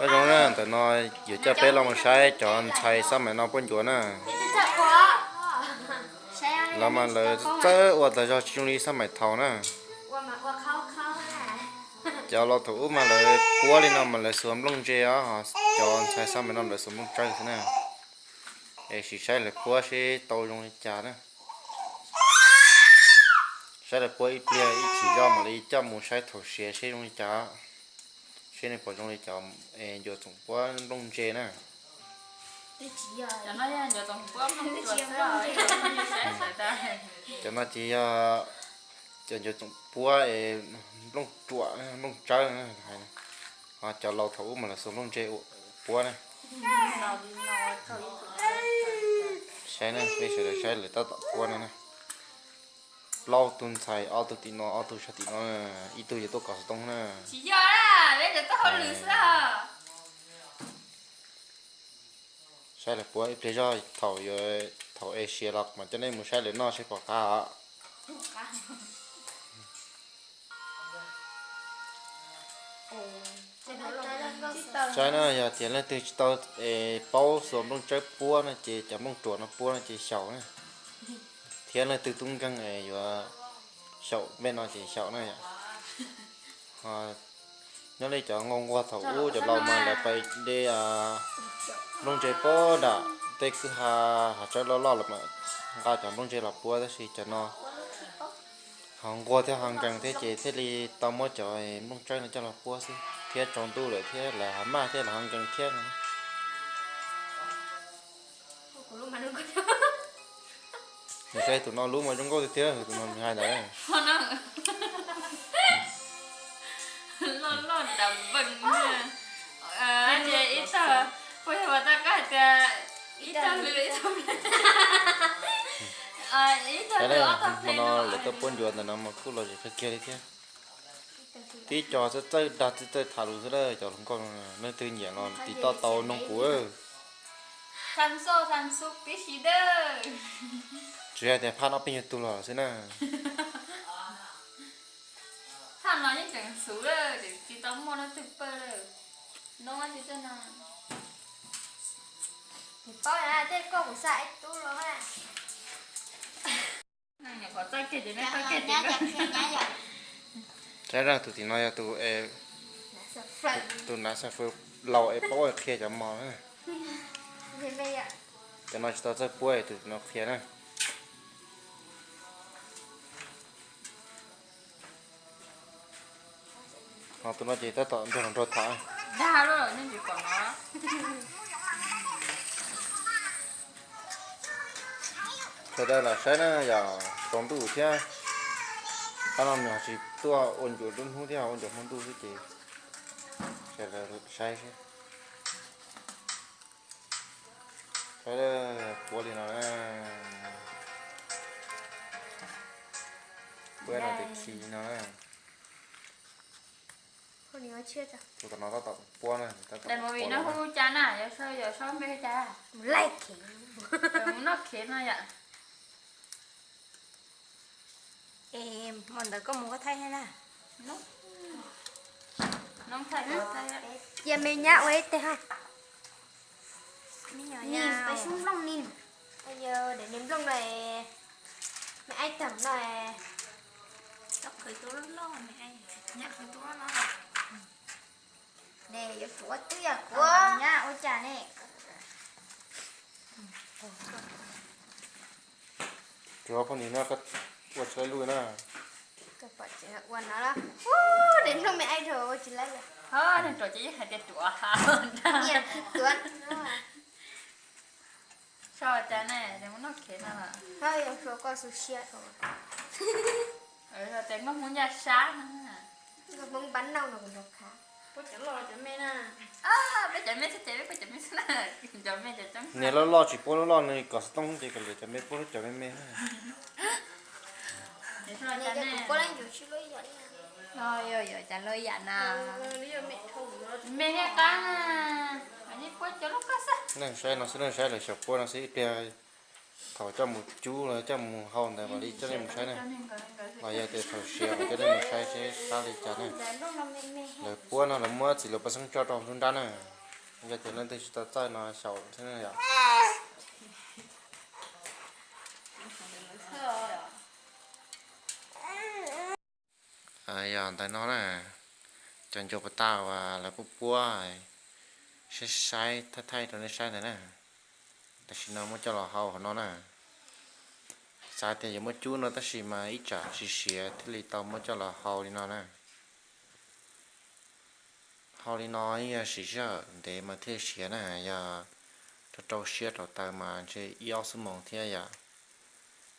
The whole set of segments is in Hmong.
Nyob zoo na, ntawm no yuav coj peb los mus saib cov ntxhais xab maim no puab ncuav na. Lawv mas lawv txawj ua tas zog tsis zoo li xab maim thaum na. Cov laus thaum ub mas lawv puab li no mas lawv xuas nplooj ntse os, cov ntxhais xab maim no lawv xuas nplooj tsawb xwb na. Es sim saib lawv puab seb tau zoo li cas na. Saib lawv puab ib pliag ib chim zoj mam li coj mus saib thaum siav seb zoo li cas. Seb nej puas zoo li cov ncuav txoom puab nplooj ntse na. Cov no ces yog cov ncuav txoom puab es nplooj ruam nplooj tsawb na. Ho cov laus thaum ub mas lawv xuas nplooj ntse puab na. Saib na, peb sawv daws saib lawv tab tom puab no na. Plaub tug ntxhais, ob tug tim no, ob tug sab tim no, ib tug yuav tuaj kov xov tooj na. Saib lawv puab ib pliag zog, thaum yuav, thaum es siav los mam coj nej mus saib lawv noj seb puas qab os. Saib na, yog tias leej twg tsis tau es paub xuas nplooj tsawb puab no ces cov nplooj ruam no puab no ces xyaum na. Thiab leej twg tub nkeeg es yuav xyaum npe no ces xyaum na yom. Nyob li cov nquag nquag thaum ub cov laus mas lawv pais de nplooj ntse puag nram tej kwj ha hav tsawb loj loj los mas nqa cov nplooj ntse los puab, tab sis cov no ho nquag thiab ho nkees thiab ces thiaj li tau muab cov nplooj tsawb no coj los puab xwb, thiab tsaus ntuj lawm thiab lawv ho maj thiab lawv ho nkees thiab no. Nws saib tus no lub mas zoo nkauj tiag tiag, tus no nws hais ntawd. Hmo no lawv tuaj puab ncuav ntawm no mas kuj lom zem kawg kiag li thiab. Tib co txawj txawj dag txawj txawj tham lus xwb lawm cov hluas nkauj no, leej twg nyiam los tiv toj tau noog kuv. Tsuas yog tias phaj no peb nyuag tug los xwb na. Saib na, tus tim no yog tus, tus nav xab fwj laus es paub qhia cov mos na. Cov no tsis tau txawj puab, tus tim no qhia na. Ho tus no ces tab tom nrog nraug tham. Sawv daws los saib na yom, tsaus ntuj thiab. Qab no nws ho tsis tuaj ua ncuav lub hnub thiab, ua ncuav hmo ntuj xwb ces sawv daws saib seb. Saib puab li no na. Puab no ces khi no na. Tus tom no tab tom puab na, tab tom puab no hu cas na, yog sau npe hu cas? Mus noj khev no yom. Es hmo ntawd koj mus koj thaij thiab na. Cia me nyab ua ib teg ho. Nim peb xub nplooj nim. Yog daim niag nplooj no, me aib tawm no. Ne yuav tsum ua twb yog kuv nyab ua cas ne. Tsuav phooj ywg no koj ua tsis laib lub na. Ua no, daim nplooj me aib dhau ua tsis laib. Ho neeg ruam ces yeej hais tias ruam. Tuav. Sau cas ne, mus noj khev no. Ho yog sau koj xu siab rau. Tias nkauj Hmoob ncaj sab no. Nkauj Hmoob npab nauj no kuv nrog khav. Puab cov loj cov me na. Peb cov me xwb ces peb puab cov me xwb na. Cov me cov coob. Niag loj loj tsis puab lub loj, nws kom xov tooj ces kom lwm cov me puab lub cov me me. Puab lub ncuav tsis lub ib yam li. Yog yog cas lub ib yam na. Me thiab qab na. Yeej puab cov loj kawg xwb. Neeg saib no xwb, neeg saib lawv xyaum puab no xwb, ib pliag Thaum coj mus cub los coj mus hau ntawd mam li coj nej mus saib na. Los yog tias thaum siav mam coj nej mus saib seb qab li cas na. Lawv puab no lawv muab txiv luas paj xeeb tso rau lub nrab na. Yog tias leej twg tsis tau txawj no xyaum thiab yom. Yog ntawm no na, cov ncua pas tag uas lawv puab puab saib saib thaij thaij rau nej saib ntawd na. Tam sim no muab coj los hau hauv no na. Xav tias yuav muab cub no tab sis mas ib tsam tsis siav thiaj li tau muab coj los hau li no na. Hau li no yeej yog siv sij hawm ntev mas thiaj siav na, yog rau rau siab rau taws mas ntshe ib ob xuab moos thiab yom.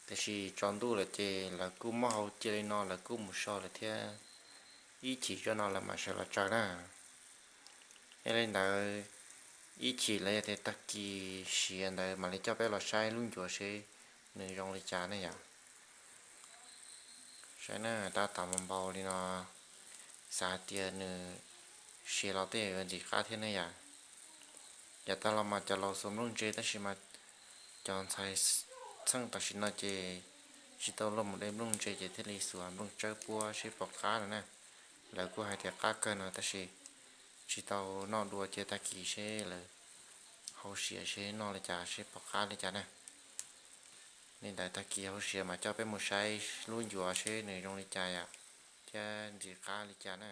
Tiam sis tsaus ntuj lawm ces lawv kuj muab hau cia li no, lawv kuj mus so lawm thiab. Ib chim zoj no lawv mam sawv los tsaws na. Yog li ntawd, ib chim los yog tias tag kis siav ntawd mam li coj peb los saib lub ncuav seb nws zoo li cas ne yom. Saib na, tab tom npau li no, xav hais tias nws siav los tej yuav ntxim qab thiab ne yom. Yav tag los mas cov laus xuas nplooj ntse tab sis mas cov ntxhais txheej tam sim no ces tsis tau luag mus de nplooj ntse ces thiaj li xuas nplooj tsawb puab seb pom qab no na. Lawv kuj hais tias qab kawg no tab sis tsis tau noj dua ces tag kis seb lawv hau siav seb noj li cas seb pom qab li cas na. Li ntawd tag kis hauv siav mas coj peb mus saib lub ncuav seb nws zoo li cas yom, thiab ntxim qab li cas na.